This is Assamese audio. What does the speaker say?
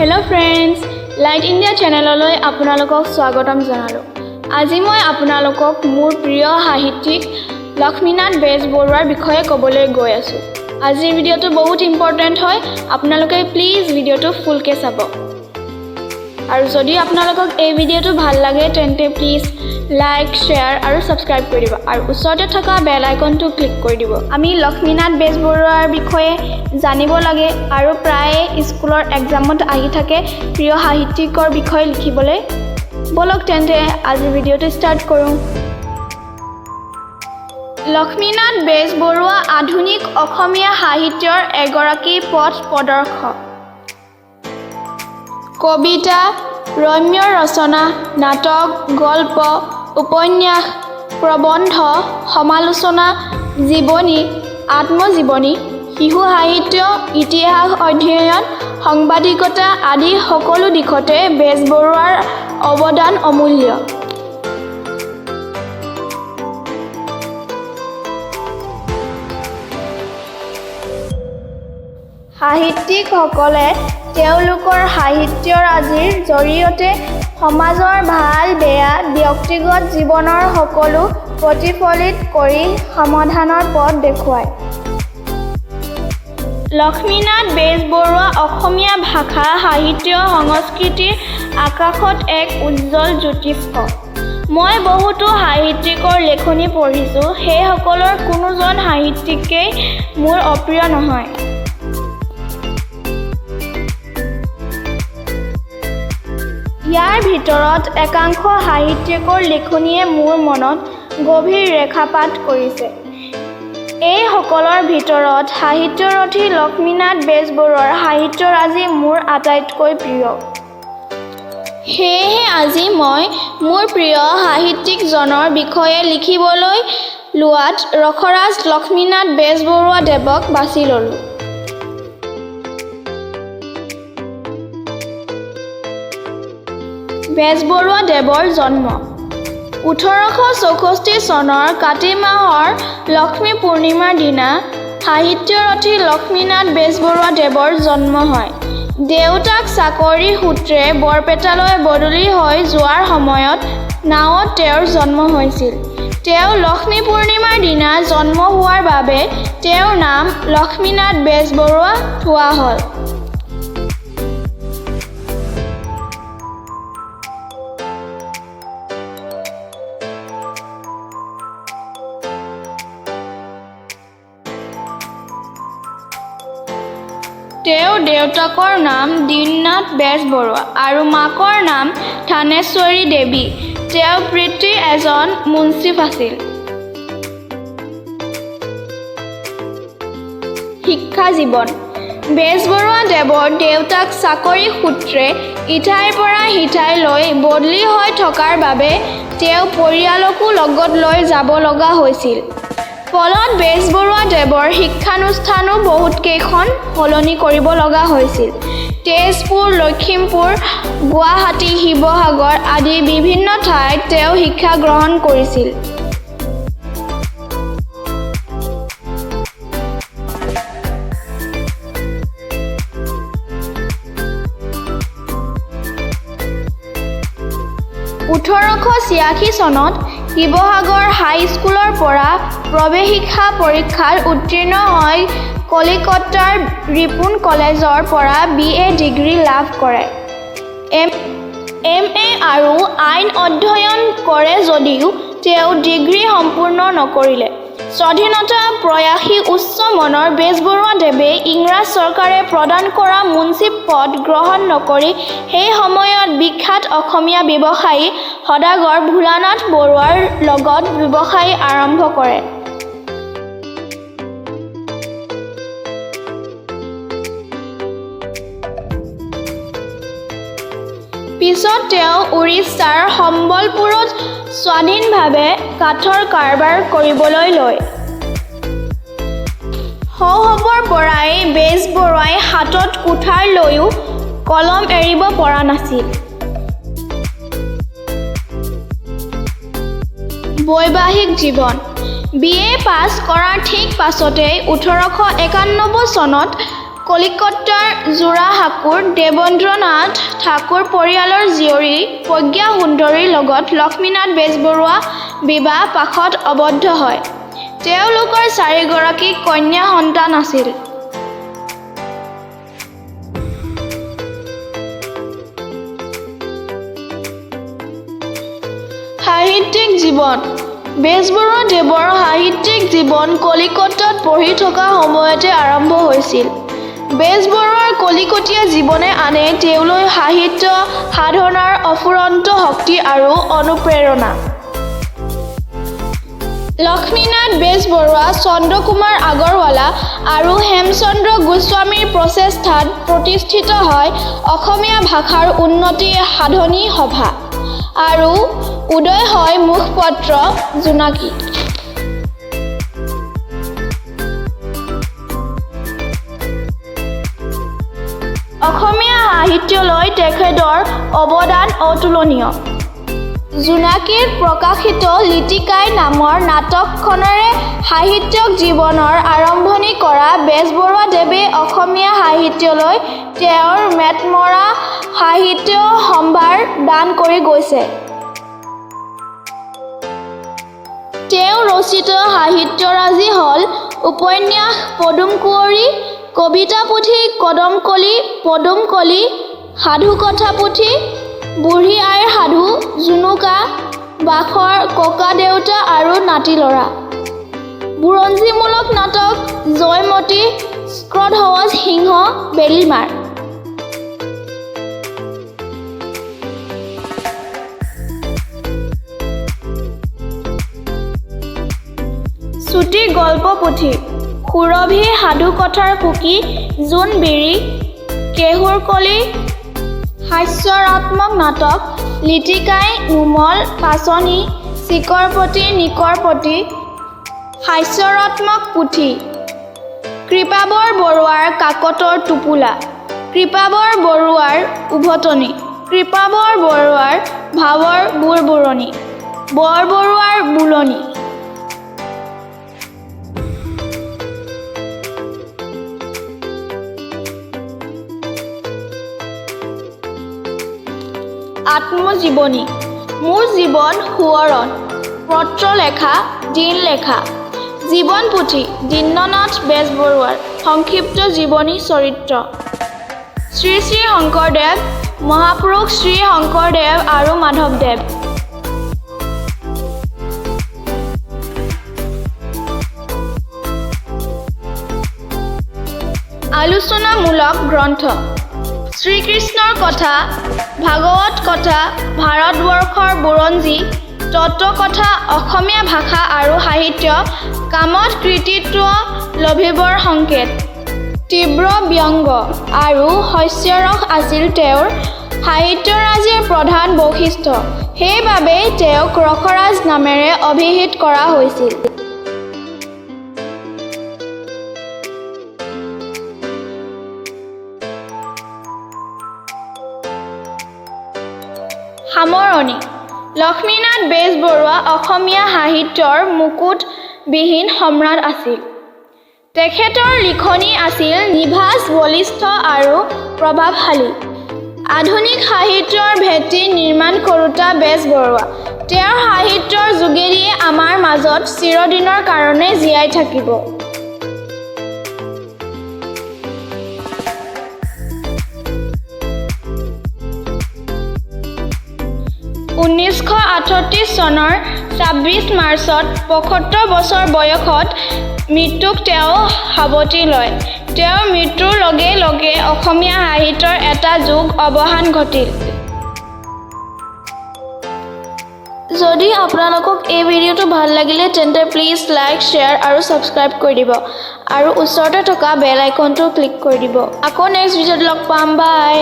হেল্ল' ফ্ৰেণ্ডছ, লাইট ইণ্ডিয়া চেনেললৈ আপোনালোকক স্বাগতম জনালোঁ। আজি মই আপোনালোকক মোৰ প্ৰিয় সাহিত্যিক লক্ষ্মীনাথ বেজবৰুৱাৰ বিষয়ে ক'বলৈ গৈ আছোঁ। আজিৰ ভিডিঅ'টো বহুত ইম্পৰ্টেণ্ট হয়। আপোনালোকে প্লিজ ভিডিঅ'টো ফুলকৈ চাব আৰু যদি আপোনালোকক এই ভিডিঅ'টো ভাল লাগে, তেন্তে প্লিজ লাইক, শ্বেয়াৰ আৰু ছাবস্ক্ৰাইব কৰি দিব আৰু ওচৰতে থকা বেল আইকনটো ক্লিক কৰি দিব। আমি লক্ষ্মীনাথ বেজবৰুৱাৰ বিষয়ে জানিব লাগে আৰু প্ৰায়ে স্কুলৰ এক্সামত আহি থাকে প্ৰিয় সাহিত্যিকৰ বিষয়ে লিখিবলৈ। ব'লক তেন্তে, আজিৰ ভিডিঅ'টো ষ্টাৰ্ট কৰোঁ। লক্ষ্মীনাথ বেজবৰুৱা আধুনিক অসমীয়া সাহিত্যৰ এগৰাকী পথ প্ৰদৰ্শক। কবিতা, ৰম্য ৰচনা, নাটক, গল্প, উপন্যাস, প্ৰবন্ধ, সমালোচনা, জীৱনী, আত্মজীৱনী, শিশু সাহিত্য, ইতিহাস অধ্যয়ন, সাংবাদিকতা আদি সকলো দিশতে বেজবৰুৱাৰ অৱদান অমূল্য। সাহিত্যিকসকলে তেওঁলোকৰ সাহিত্যৰাজিৰ জৰিয়তে সমাজৰ ভাল বেয়া, ব্যক্তিগত জীৱনৰ সকলো প্ৰতিফলিত কৰি সমাধানৰ পথ দেখুৱায়। লক্ষ্মীনাথ বেজবৰুৱা অসমীয়া ভাষা, সাহিত্য, সংস্কৃতিৰ আকাশত এক উজ্জ্বল জ্যোতিষ্ক। মই বহুতো সাহিত্যিকৰ লেখনি পঢ়িছোঁ। সেইসকলৰ কোনোজন সাহিত্যিকেই মোৰ অপ্ৰিয় নহয়। ইয়াৰ ভিতৰত একাংশ সাহিত্যিকৰ লিখনিয়ে মোৰ মনত গভীৰ ৰেখাপাত কৰিছে। এইসকলৰ ভিতৰত সাহিত্যৰথী লক্ষ্মীনাথ বেজবৰুৱাৰ সাহিত্যৰাজি মোৰ আটাইতকৈ প্ৰিয়। সেয়েহে আজি মই মোৰ প্ৰিয় সাহিত্যিকজনৰ বিষয়ে লিখিবলৈ লোৱাত ৰসৰাজ লক্ষ্মীনাথ বেজবৰুৱাদেৱক বাছি ল'লোঁ। বেজবৰুৱাদেৱৰ জন্ম 1864 চনৰ কাতি মাহৰ লক্ষ্মী পূৰ্ণিমাৰ দিনা সাহিত্যৰথী লক্ষ্মীনাথ বেজবৰুৱাদেৱৰ জন্ম হয়। দেউতাক চাকৰি সূত্ৰে বৰপেটালৈ বদলি হৈ যোৱাৰ সময়ত নাৱত তেওঁৰ জন্ম হৈছিল। তেওঁ লক্ষ্মী পূৰ্ণিমাৰ দিনা জন্ম হোৱাৰ বাবে তেওঁৰ নাম লক্ষ্মীনাথ বেজবৰুৱা থোৱা হ'ল। তেওঁৰ দেউতাকৰ নাম দীননাথ বেজবৰুৱা আৰু মাকৰ নাম থানেশ্বৰী দেৱী। তেওঁৰ পিতৃ এজন মুন্সিফ আছিল। শিক্ষা জীৱন: বেজবৰুৱাদেৱৰ দেউতাক চাকৰি সূত্ৰে ইঠাইৰ পৰা সিঠাইলৈ বদলি হৈ থকাৰ বাবে তেওঁ পৰিয়ালকো লগত লৈ যাব লগা হৈছিল। ফলত বেজবৰুৱাদেৱৰ শিক্ষানুষ্ঠানো বহুতকেইখন সলনি কৰিব লগা হৈছিল। তেজপুৰ, লখিমপুৰ, গুৱাহাটী, শিৱসাগৰ আদি বিভিন্ন ঠাইত তেওঁ শিক্ষা গ্ৰহণ কৰিছিল। 1886 চনত শিৱসাগৰ হাইস্কুলৰ পৰা প্ৰৱেশিকা পৰীক্ষাত উত্তীৰ্ণ হৈ কলিকতাৰ ৰিপন কলেজৰ পৰা বি. এ. ডিগ্ৰী লাভ কৰে। এম. এ. আৰু আইন অধ্যয়ন কৰে যদিও তেওঁ ডিগ্ৰী সম্পূৰ্ণ নকৰিলে। স্বাধীনতা প্ৰত্যাশী উচ্চ মনৰ বেজবৰুৱাদেৱে ইংৰাজ চৰকাৰে প্ৰদান কৰা মুন্সিফ পদ গ্ৰহণ নকৰি সেই সময়ত বিখ্যাত অসমীয়া ব্যৱসায়ী সদাগৰ ভোলানাথ বৰুৱাৰ লগত ব্যৱসায় আৰম্ভ কৰে। পিছত তেওঁ উৰিষ্যাৰ সম্বলপুৰত স্বাধীনভাৱে কাঠৰ কাৰবাৰ কৰিবলৈ লয়। শৈশৱৰ পৰাই বেজবৰুৱাই হাতত কুঠাৰ লৈও কলম এৰিব পৰা নাছিল। বৈবাহিক জীৱন: বি. এ. পাছ কৰাৰ ঠিক পাছতেই 1891 চনত কলিকতাৰ জোৰাসাঁকোৰ দেৱেন্দ্ৰনাথ ঠাকুৰ পৰিয়ালৰ জীয়ৰী প্ৰজ্ঞা সুন্দৰীৰ লগত লক্ষ্মীনাথ বেজবৰুৱা বিবাহ পাশত আবদ্ধ হয়। তেওঁলোকৰ চাৰিগৰাকী কন্যা সন্তান আছিল। সাহিত্যিক জীৱন: বেজবৰুৱাদেৱৰ সাহিত্যিক জীৱন কলিকতাত পঢ়ি থকা সময়তে আৰম্ভ হৈছিল। বেজবৰুৱাৰ কলিকতীয়া জীৱনে আনে তেওঁলৈ সাহিত্য সাধনাৰ অফুৰন্ত শক্তি আৰু অনুপ্ৰেৰণা। লক্ষ্মীনাথ বেজবৰুৱা, চন্দ্ৰকুমাৰ আগৰৱালা আৰু হেমচন্দ্ৰ গোস্বামীৰ প্ৰচেষ্টাত প্ৰতিষ্ঠিত হয় অসমীয়া ভাষাৰ উন্নতি সাধনী সভা আৰু উদয় হয় মুখপত্ৰ 'জোনাকী'। অসমীয়া সাহিত্যলৈ তেখেতৰ অৱদান অতুলনীয়। 'জোনাকী'ত প্ৰকাশিত 'লিটিকাই' নামৰ নাটকখনেৰে সাহিত্যিক জীৱনৰ আৰম্ভণি কৰা বেজবৰুৱাদেৱে অসমীয়া সাহিত্যলৈ তেওঁৰ মেটমৰা সাহিত্য সম্ভাৰ দান কৰি গৈছে। তেওঁ ৰচিত সাহিত্যৰাজি হ'ল উপন্যাস 'পদুম কুঁৱৰী', কবিতা পুথি 'কদমকলি পদুমকলি', সাধুকথা পুথি 'বুঢ়ী আইৰ সাধু', 'জুনুকা', 'বাখৰ', 'ককাদেউতা আৰু নাতিল'ৰা', বুৰঞ্জীমূলক নাটক 'জয়মতী', 'শুক্ৰধ্বজ সিংহ', 'বেলিমাৰ'। চুটি গল্প পুথি 'সুৰভি', 'সাধুকথাৰ কুঁকি', 'জোনবিৰি', 'কেহোঁৰ কলি', হাস্যৰসাত্মক নাটক 'লিটিকাই', 'নোমল', 'পাচনি', 'চিকৰপতি নিকৰপতি', হাস্যৰসাত্মক পুথি 'কৃপাবৰ বৰুৱাৰ কাকতৰ টোপোলা', 'কৃপাবৰ বৰুৱাৰ ওভতনি', 'কৃপাবৰ বৰুৱাৰ ভাৱৰ বুৰবুৰণি', 'বৰবৰুৱাৰ বুলনি'। আত্মজীৱনী: 'মোৰ জীৱন সোঁৱৰণ', 'পত্ৰলেখা', 'দিনলেখা'। জীৱন পুথি দীননাথ বেজবৰুৱাৰ সংক্ষিপ্ত জীৱনী চৰিত্ৰ। শ্ৰীশ্ৰী শংকৰদেৱ, মহাপুৰুষ শ্ৰীশংকৰদেৱ আৰু মাধৱদেৱ। আলোচনামূলক গ্ৰন্থ: শ্ৰীকৃষ্ণৰ কথা, ভাগৱত কথা, ভাৰতবৰ্ষৰ বুৰঞ্জী, তত্ত্বকথা, অসমীয়া ভাষা আৰু সাহিত্য, কামত কৃতিত্ব লভিবৰ সংকেত। তীব্ৰ ব্যংগ আৰু হাস্যৰস আছিল তেওঁৰ সাহিত্যৰাজিৰ প্ৰধান বৈশিষ্ট্য। সেইবাবেই তেওঁক ৰসৰাজ নামেৰে অভিহিত কৰা হৈছিল। সামৰণি: লক্ষ্মীনাথ বেজবৰুৱা অসমীয়া সাহিত্যৰ মুকুটবিহীন সম্ৰাট আছিল। তেখেতৰ লিখনি আছিল নিভাঁজ, বলিষ্ঠ আৰু প্ৰভাৱশালী। আধুনিক সাহিত্যৰ ভেটি নিৰ্মাণ কৰোঁতা বেজবৰুৱা তেওঁৰ সাহিত্যৰ যোগেদিয়েই আমাৰ মাজত চিৰদিনৰ কাৰণে জীয়াই থাকিব। 1938 চনৰ 26 মাৰ্চত 75 বছৰ বয়সত মৃত্যুক তেওঁ সাৱটি লয়। তেওঁৰ মৃত্যুৰ লগে লগে অসমীয়া সাহিত্যৰ এটা যুগৰ অৱসান ঘটিল। যদি আপোনালোকক এই ভিডিঅ'টো ভাল লাগিলে, তেন্তে প্লিজ লাইক, শ্বেয়াৰ আৰু ছাবস্ক্ৰাইব কৰি দিব আৰু ওচৰতে থকা বেল আইকনটো ক্লিক কৰি দিব। আকৌ নেক্সট ভিডিঅ'ত লগ পাম। বাই।